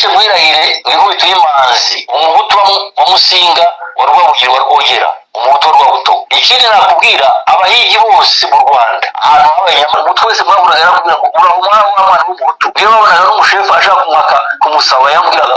Nkwice nkwirahire, inkubito y'imanzi, Umuhutu wa Musinga wa Rwabugiri wa Rwogera, Umuhutu wa Rwabutogo. Ikindi nakubwira, abahigi bose mu Rwanda, ahantu habaye Umuhutu wese mwahuraga yarakubwira ngo uraho mwana wa mwana w'Umuhutu. Niyo babonaga n'umushefu ashaka kumwaka, kumusaba, yamubwiraga: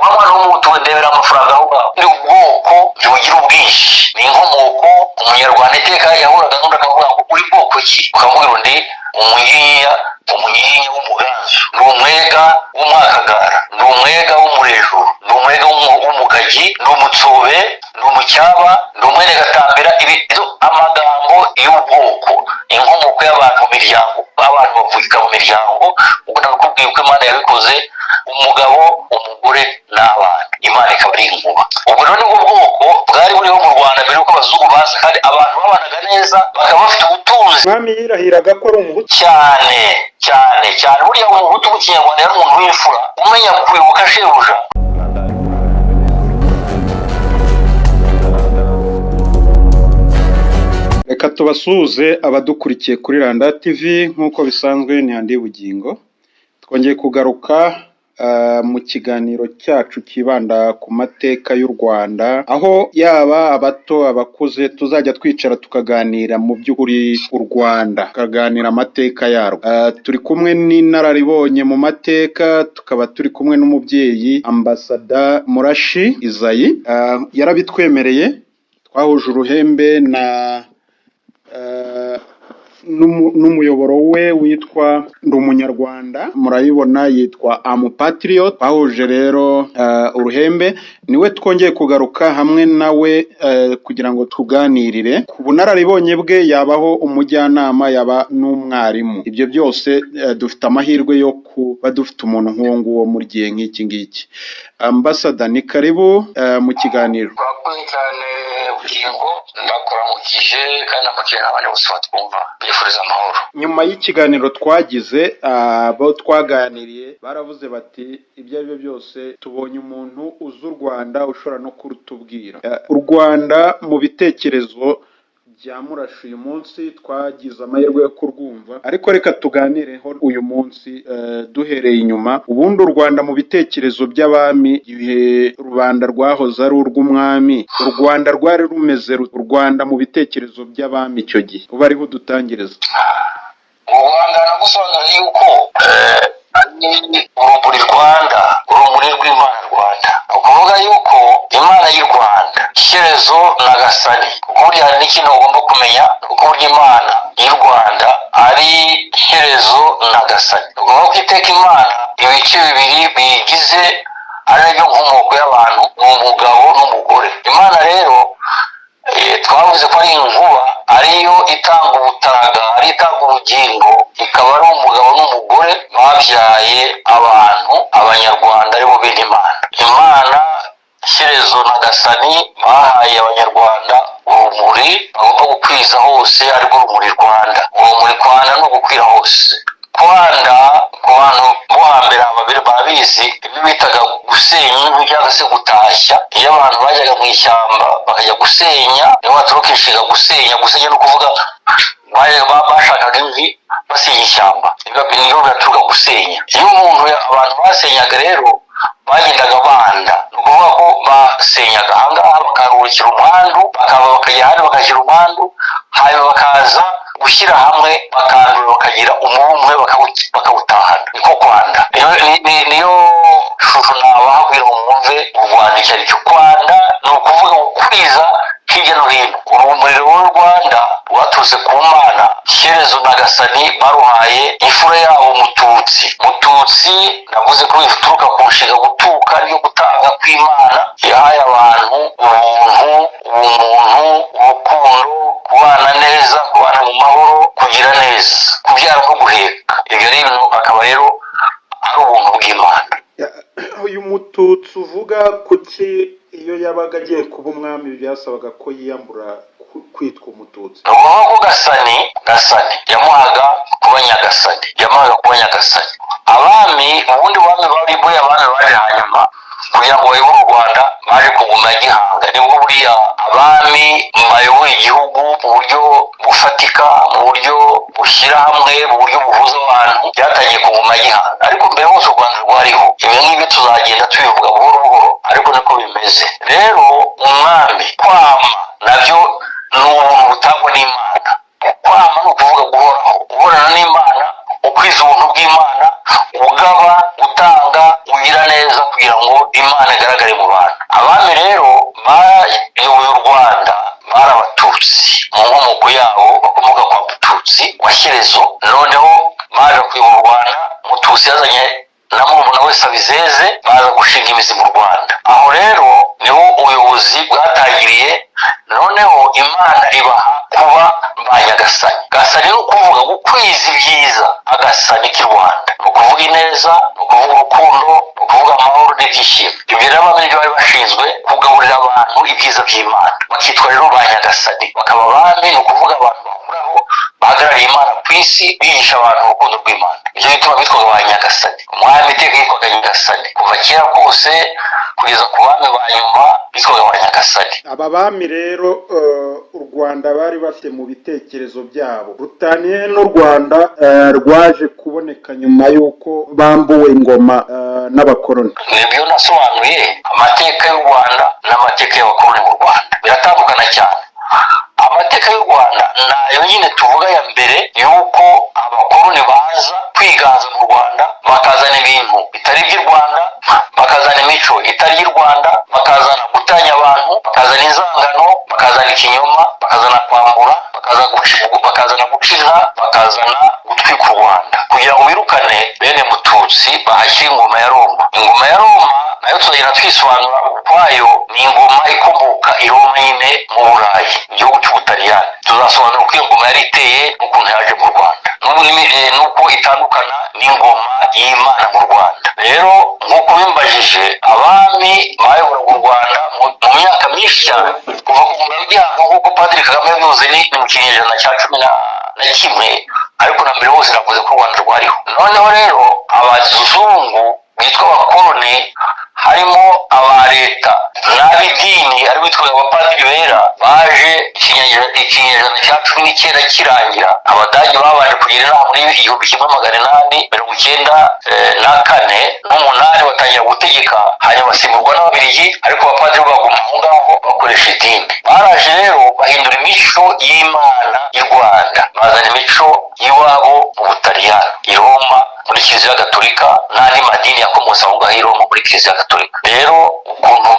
"Wa mwana w'Umuhutu we, ndebera amafaranga aho ngaho." Ni ubwoko ntibugira ubwinshi, ni inkomoko. Umunyarwanda iteka yahuraga n'undi akavuga ngo: "Uri bwoko ki?" Ukamubwira undi: "Umunyinya, Umunyinya w'Umuganzu, ni Umwega w'Umwakagara, ni Umwega w'Umurejuru, ni Umwega w'Umugagi, ni Umutsobe, ni Umucyaba, ni Umwene Gatambira." Ibi amagambo y'ubwoko, inkomoko y'abantu mu miryango, abantu bavugika mu miryango. Ubwo nabikubwiye uko Imana yabikoze: umugabo, umugore n'abana, Imana ikaba ari inkuba. Ubwo rero nibwo bwoko bwari buriho mu Rwanda mbere y'uko abazungu baza, kandi abantu babanaga neza, bakaba bafite ubutunzi. Umwami yirahiraga ko ari Umuhutu? Cyane cyane cyane. Buriya Umuhutu mu Kinyarwanda yari umuntu w'imfura, umenya kwibuka shebuja. Reka tubasuhuze abadukurikiye kuri Randa TV. Nk'uko bisanzwe, ni Andi Bugingo, twongeye kugaruka mu kiganiro cyacu cyibanda ku mateka y'u Rwanda, aho yaba abato, abakuze, tuzajya twicara tukaganira mu by'ukuri u Rwanda, tukaganira amateka yarwo. Turi kumwe n'inararibonye mu mateka, tukaba turi kumwe n'umubyeyi Ambasada Murashi Izayi. Yarabitwemereye, twahuje uruhembe na n'umuyoboro we witwa Ndi Umunyarwanda, murayibona, yitwa Amu Patriot. Twahuje rero uruhembe, niwe twongeye kugaruka hamwe nawe kugira ngo tuganirire ku bunararibonye bwe, yabaho umujyanama, yaba n'umwarimu. Ibyo byose, dufite amahirwe yo kuba dufite umuntu nk'uwo nguwo muri gihe nk'iki ngiki. Ambasada, ni karibu mu kiganiro. Urakoze cyane, Bugingo. Ndakuramukije kandi ndamukije n'abandi bose batwumva, bifuriza amahoro. Nyuma y'ikiganiro twagize, abo twaganiriye baravuze bati: "Ibyo ari byo byose tubonye umuntu uzi u Rwanda, ushobora no kurutubwira." U Rwanda mu bitekerezo bya Murashi, uyu munsi twagize amahirwe yo kurwumva, ariko reka tuganireho uyu munsi duhereye inyuma. Ubundi u Rwanda mu bitekerezo by'abami, igihe rubanda rwahoze ari urw'umwami, u Rwanda rwari rumeze rute? U Rwanda mu bitekerezo by'abami icyo gihe, uba ariho udutangiriza. U Rwanda nagusobanuriye yuko ari urumuri Rwanda, urumuri rw'Imana Rwanda. Ni ukuvuga yuko Imana y'u Rwanda, Shyerezo na Gasani, kuko burya hari n'ikintu ugomba kumenya, kuko burya Imana y'u Rwanda ari Shyerezo na Gasani. Ni ukuvuga ko iteka Imana ibice bibiri biyigize, ari nabyo nkomoko y'abantu, ni umugabo n'umugore. Imana rero twavuze ko ari inkuba, ariyo itanga ubutaraga, ariyo itanga ubugingo, ikaba ari umugabo n'umugore babyaye abantu, Abanyarwanda, aribo bene Imana. Imana Shyerezo na Gasani bahaye Abanyarwanda urumuri bagomba gukwiza hose, arirwo rumuri Rwanda. Urumuri Rwanda ni ugukwira hose. Kwanda, ku bantu bo hambere babiri babizi, ibyo bitaga gusenya inkwi cyangwa se gutashya. Iyo abantu bajyaga mu ishyamba bakajya gusenya, niho baturuka inshinga gusenya. Gusenya ni ukuvuga bashakaga inkwi, basenya ishyamba, niho biraturuka gusenya. Iyo umuntu, abantu basenyaga rero, bagendaga banda, ni ukuvuga ko basenyaga ahangaha bakaruhukira umwandu, bakava bakajya ahandi bakashyira umwandu, hanyuma bakaza gushyira hamwe, bakandura, bakagira umubumwe, bakawutahana. Niko kwanda. Niyo shusho nabaha kugira ngo mwumve u Rwanda icyo ari cyo. Kwanda ni ukuvuga gukwiza hirya no hino. Urumuri rw'u Rwanda rwaturutse ku Mana Shyerezo na Gasani, baruhaye imfura yabo Mututsi. Mututsi navuze ko bituruka ku nshinga gutuka, ariyo gutanga kw'Imana, yahaye abantu ubuntu, ubumuntu, urukundo, kubana neza, kubana mu mahoro, kugira neza, kubyara no guheka. Ibyo rero akaba rero ari ubuntu bw'Imana. Uyu Mututsi uvuga, kuki iyo yabaga agiye kuba umwami byasabaga ko yiyambura kwitwa Umututsi? Ni ukuvuga ko Gasani yamuhaga kuba Nyagasani, yamuhaga kuba Nyagasani. Abami, ubundi bami bari muri, abami baje hanyuma kugira ngo bayobore u Rwanda, baje ku ngoma ya Gihanga. Nibwo buriya abami bayoboye igihugu mu buryo bufatika, mu buryo bushyira hamwe, mu buryo buhuza abantu, byatangiye ku ngoma ya Gihanga. Ariko mbere hose u Rwanda rwariho. Ibyo ngibyo tuzagenda tubivuga buhoro buhoro, ariko niko bimeze. Rero umwami kwama nabyo ni ubuntu butangwa n'Imana. Kwama ni ukuvuga guhoraho, guhorana n'Imana, ukwiza ubuntu bw'Imana, ugaba, utanga, ugira neza kugira ngo Imana igaragare mu bantu. Abami rero bayoboye u Rwanda bari Abatutsi mu nkomoko yabo, bakomoka kwa Mututsi wa Shyerezo. Noneho baje kuyobora u Rwanda, Mututsi yazanye na murumuna we Sabizeze, baza gushinga imizi mu Rwanda. Aho rero niho ubuyobozi bwatangiriye. Noneho Imana ibaha kuba ba nyagasani. Gasani ni ukuvuga gukwiza ibyiza. Agasani k'i Rwanda ni ukuvuga ineza, ni ukuvuga urukundo, ni ukuvuga amahoro n'ibyishimo. Ibyo rero abami nibyo bari bashinzwe, kugaburira abantu ibyiza by'Imana, bakitwa rero ba nyagasani, bakaba abami. Ni ukuvuga abantu bahoraho, bahagarariye Imana ku isi, bigisha abantu urukundo rw'Imana. Ibyo bituma bitwaga ba nyagasani. Umwami iteka yitwaga nyagasani kuva kera kose, kugeza ku bami ba nyuma bitwaga ba nyagasani. Aba bami rero, u Rwanda bari bafite mu bitekerezo byabo rutaniye n'u Rwanda rwaje kuboneka nyuma y'uko bambuwe ingoma n'abakoloni? Nibyo nasobanuye, amateka y'u Rwanda n'amateka y'abakoloni mu Rwanda biratandukana cyane. Amateka y'u Rwanda ni ayo nyine tuvuga ya mbere y'uko abakoloni baza kwiganza mu Rwanda, bakazana ibintu bitari iby'u Rwanda, bakazana imico itari iy'u Rwanda, bakazana gutanya abantu, bakazana inzangano, bakazana ikinyoma, bakazana kwambura, bakazana guca inka, bakazana gutwika u Rwanda kugira ngo birukane bene Mututsi, bahashyire ingoma ya Roma. Ingoma ya Roma nayo tuzagenda twisobanura ukwayo. Ni ingoma ikomoka i Roma nyine, mu Burayi, mu gihugu cy'Ubutaliyani. Tuzasobanura uko iyo ngoma yari iteye n'ukuntu yaje mu Rwanda, n'ubu n'uko itandukana n'ingoma y'Imana mu Rwanda. Rero nk'uko bimbajije, abami bayoboraga u Rwanda mu myaka myinshi cyane kuva ku ngoma ya Gihanga, nk'uko Padiri Kagame yabivuze, ni mu kinyejana cya 11, ariko na mbere hose navuze ko u Rwanda rwariho. Noneho rero abazungu bitwa abakoloni, harimo aba leta n'ab'idini, ari bitwaga abapadiri bera, baje ikinyejana cya 19 kirangira. Abadage babanje kugira inama muri 1894 n'umunani, batangira gutegeka, hanyuma basimburwa n'Ababiligi, ariko abapadiri bo baguma aho ngaho bakoresha idini. Baraje rero bahindura imico y'Imana y'u Rwanda, bazana imico y'iwabo mu Butaliyani, i Roma, muri Kiliziya Gatolika n'andi madini yakomotse aho ngaho i Roma muri Kiliziya Gatolika. Rero ukuntu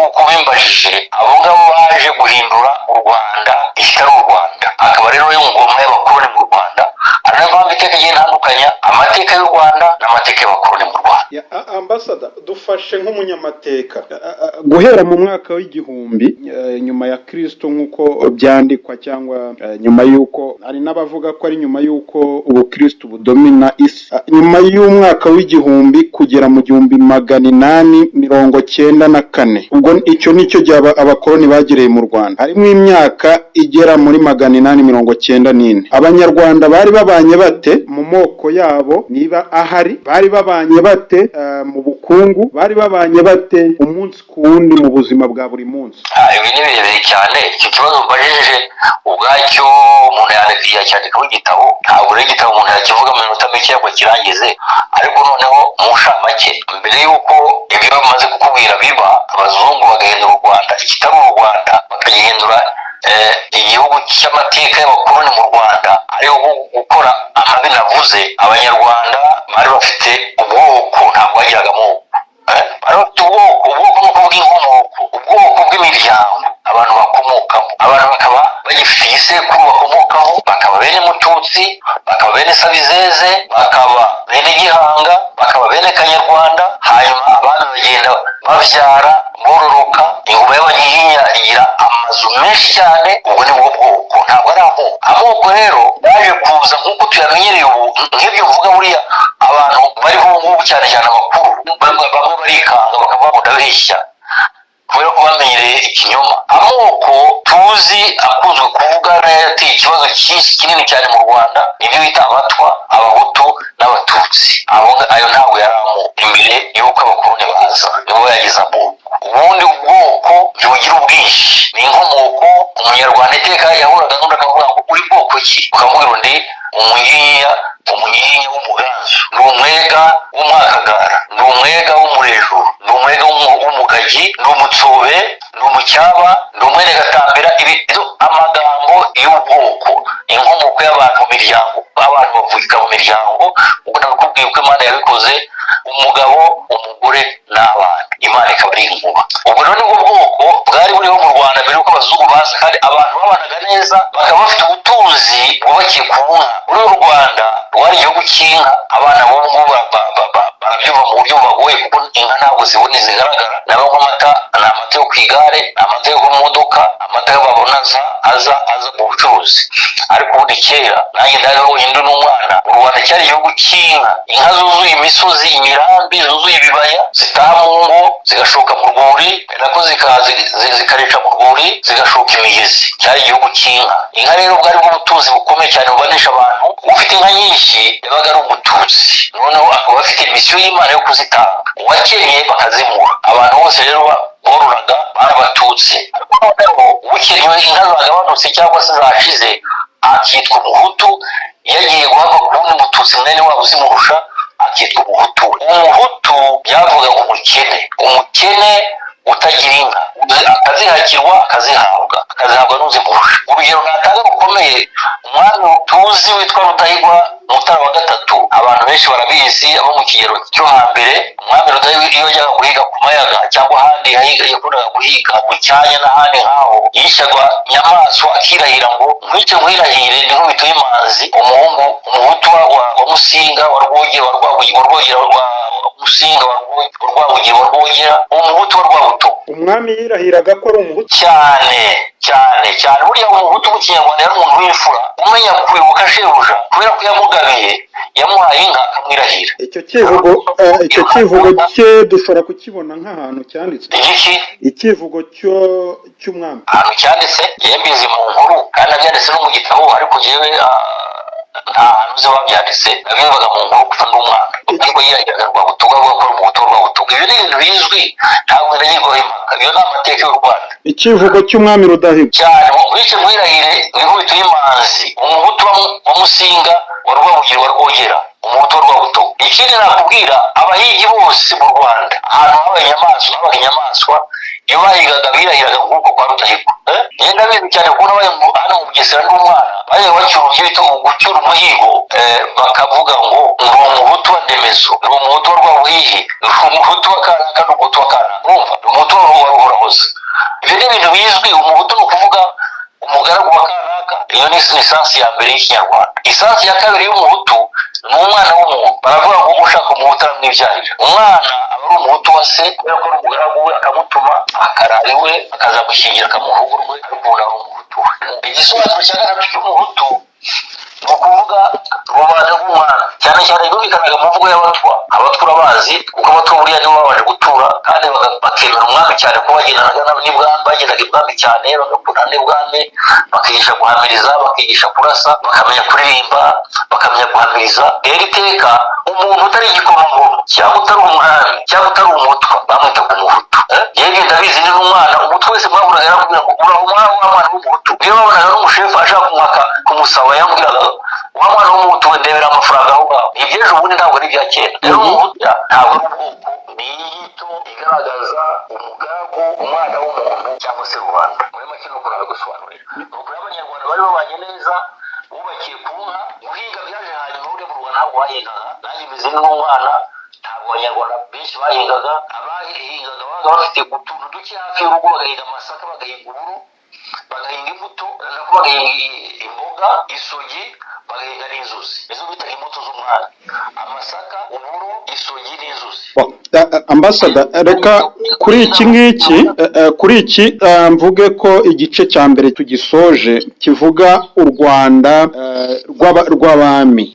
uko bimbajije, abo ngabo baje guhindura u Rwanda ikitari u Rwanda, akaba rero yo ngoma y'abakoloni mu Rwanda. Ari nayo mpamvu iteka igenda ntandukanya amateka y'u Rwanda n'amateka y'abakoloni mu Rwanda. Ambasada, dufashe nk'umunyamateka. Guhera mu mwaka w'1000 nyuma ya Kristo nk'uko byandikwa, cyangwa nyuma y'uko, hari n'abavuga ko ari nyuma y'uko ubukristo budomina isi, nyuma y'umwaka w'1000 kugera mu 1894, ubwo icyo nicyo gihe abakoloni bagereye mu Rwanda, harimo imyaka igera muri 894. Abanyarwanda bari babanye bate mu moko yabo, niba ahari? Bari babanye bate mu bukungu? Bari babanye bate umunsi ku wundi mu buzima bwa buri munsi? Ibi ni birebire cyane. Icyo kibazo mbajije ubwacyo umuntu yacyandikaho igitabo. Ntabwo rero igitabo umuntu yakivuga mu minota mike ngo kirangize. Ariko noneho mu nshamake, mbere y'uko ibyo bamaze kukubwira biba, abazungu bagahindura u Rwanda ikitari u Rwanda, bakagihindura igihugu cy'amateka y'abakoloni mu Rwanda, ariho gukora amabi navuze, Abanyarwanda bari bafite ubwoko, ntabwo bagiraga amoko. Bari bafite ubwoko. Ubwoko ni ukuvuga inkomoko, ubwoko bw'imiryango abantu bakomokamo. Abantu bakaba bagifite igisekuru bakomokaho, bakaba bene Mututsi, bakaba bene Sabizeze, bakaba bene Gihanga, bakaba bene Kanyarwanda. Hanyuma abami bagenda babyara, bororoka, ingoma y'Abanyiginya igira amazu menshi cyane. Ubwo ni bwo bwoko, ntabwo ari amoko. Amoko rero yaje kuza nk'uko tuyamenyereye ubu, nk'ibyo uvuga. Buriya abantu bariho ubu ngubu, cyane cyane abakuru, bamwe barikanga bakavuga ngo ndabeshya, kubera ko bamenyereye ikinyoma. Amoko tuzi akunzwe kuvuga yateye ikibazo cyinshi kinini cyane mu Rwanda nibyo bita Abatwa, Abahutu n'Abatutsi. Ayo ntabwo yari amoko imbere y'uko abakoloni baza, nibo yagize amoko. Ubundi ubwoko Iteka yahuraga n'undi akavuga ngo: "Uri bwoko ki?" Ukamubwira undi: "Umunyinya, umunyinya w'umuganzu, ni umwega w'umwakagara, ni umwega w'umurejuru, ni umwega w'umugagi, ni umutsobe, ni umucyaba, ni umwene gatambira." Ibi amagambo y'ubwoko, inkomoko y'abantu mu miryango, abantu bavugika mu miryango. Ubwo nakubwiye uko Imana yabikoze: umugabo, umugore n'abana, Imana ikaba ari inkuba. Ubwo rero nibwo bwoko bwari buriho mu Rwanda mbere y'uko abazungu baza, kandi abantu babanaga neza, bakaba bafite ubutunzi bwubakiye ku nka. Muri uru Rwanda rwari igihugu cy'inka. Abana b'ubu ngubu barabyumva mu buryo bubagoye, kuko inka ntabwo zibona zigaragara. Nabo nk'amata ni amata yo ku igare, ni amata yo ku modoka, amata yo babona aza aza aza mu bucuruzi. Ariko ubundi kera, nanjye ndabibonye ndi n'umwana, u Rwanda cyari igihugu cy'inka. Inka zuzuye imisozi, imirambi, zuzuye ibibaya, zitaha mu ngo, zigashoka mu rwuri, nako zikarisha mu rwuri, zigashoka imigezi. Cyari igihugu cy'inka. Inka rero bwari bwo butunzi bukomeye cyane bubanisha abantu. Ufite inka nyinshi yabaga ari umututsi, noneho akaba afite misiyo y'Imana yo kuzitanga. Uwakennye bakazimuha. Abantu bose rero bororaga bari abatutsi. Ariko noneho bukennye, inka zagabanutse cyangwa se zashize, akitwa umuhutu. Yagiye guhabwa ku wundi mututsi mwene wabo uzimurusha, akitwa umuhutu. Umuhutu byavugaga umukene, umukene utagira inka, akazihakirwa, akazihabwa n'uzimurusha. Urugero natanga rukomeye: umwami tuzi witwa Rudahigwa, Mutara wa Gatatu, abantu benshi barabizi, abo mu kigero cyo hambere. Umwami Rudahigwa iyo yajyaga guhiga ku Mayaga cyangwa ahandi yakundaga guhiga mu cyanya n'ahandi nk'aho, yishaga nyamaswa akirahira ngo: "Nkwice nkwirahire, niho bituye imanzi, umuhungu umuhutu wa Musinga wa Rwogera wa Rwabugiri, wa Rwogera wa Musinga wa Rwabugiri wa Rwogera, umuhutu wa Rwabutogo." Umwami yirahiraga ko ari umuhutu? Cyane cyane cyane. Buriya umuhutu mu Kinyarwanda yari umuntu w'imfura, umenya kwibuka shebuja, kubera ko yamugabiye, yamuhaye inka, akamwirahira. Icyo kivugo cye dushobora kukibona nk'ahantu cyanditswe? Igiki? Ikivugo cyo cy'umwami. Ahantu cyanditse, njyewe mbizi mu nkuru kandi nabyanditse no mu gitabo, ariko njyewe nta hantu uzi babyanditse. Nabivugaga mu nkuru kuva ndi umwana. Ariko yirahiraga Rwabutogo, avuga ko ari umuhutu wa Rwabutogo. Ibyo ni ibintu bizwi, ntabwo ndagirwaho impaka. Iyo ni amateka y'u Rwanda. Ikivugo cy'umwami Rudahigwa? Cyane. Nkwice nkwirahire, inkubito y'imanzi, umuhutu wa Musinga wa Rwabugiri wa Rwogera, umuhutu wa Rwabutogo. Ikindi nakubwira, abahigi bose mu Rwanda, ahantu habaye inyamaswa, habaga inyamaswa, iyo bahigaga birahiraga nk'uko kwa Rudahigwa. Njye ndabizi cyane kuko nabaye hano mu Bugesera ndi umwana. Bajyaga bacyura ibyo bita gucyura umuhigo, bakavuga ngo: "Ndi umuhutu wa Ndemezo, ndi umuhutu wa Rwabuhihi, ndi umuhutu wa kanaka, ndi umuhutu wa kanaka." Urumva, ndi umuhutu wa Ruhorahoza. Ibyo ni ibintu bizwi. Umuhutu ni ukuvuga umugaragu wa kanaka. Iyo ni essence ya mbere y'Ikinyarwanda. Essence ya kabiri y'umuhutu ni umwana w'umuntu. Baravuga ngo ushaka umuhutu aramwibyarira. Umwana aba ari umuhutu wa se, kubera ko ari umugaragu we, akamutuma akarara iwe, akazamushyingira, akamuha urugo rwe, ariko ubu ari umuhutu we. Igisobanuro cya gatatu cy'umuhutu ni ukuvuga rubanda rw'umwami. Cyane cyane byumvikanaga mu mvugo y'abatwa. Abatwa urabazi, kuko abatwa buriya nibo babanje gutura kandi bakemera umwami cyane, kuko bagendanaga n'ibwami, bagendaga ibwami cyane, bagakundana n'ibwami, bakigisha guhamiriza, bakigisha kurasa, bakamenya kuririmba, bakamenya guhamiriza. Rero iteka umuntu utari igikomangoma cyangwa utari umwami cyangwa utari umutwa bamwitaga umuhutu. Yewe, ndabizi, ni n'umwana, umutwe wese mwahuraga yarakubwira ngo: "Uraho umwana wa mwana w'umuhutu." Niyo babonaga n'umushefu ashaka kumwaka, kumusaba, yamubwiraga: "Wa mwana w'umuhutu we, ndebera amafaranga aho ngaho." Ni iby'ejo bundi, ntabwo ari ibya kera. Rero umuhutu ntabwo ari ubwoko, ni inyito igaragaza umugaragu, umwana w'umuntu cyangwa se rubanda muri make. Ni uko nabigusobanurira. Ni ukuri Abanyarwanda bari babanye neza, bubakiye ku nka. Guhinga byaje hanyuma. Buriya mu Rwanda ntabwo bahingaga. Nanjye mbizi n'umwana, ntabwo Abanyarwanda benshi bahingaga. Abahingaga babaga bafite utuntu duke hafi y'urugo, bagahinga amasaka, bagahinga uburo, bagahinga imbuto, nako bagahinga imboga, isogi, bagahinga n'inzuzi. Izo bitaga imbuto z'umwami: amasaka, uburo, isogi n'inzuzi. Ambasada, reka kuri iki ngiki, kuri iki mvuge ko igice cya mbere tugisoje kivuga u Rwanda rw'abami.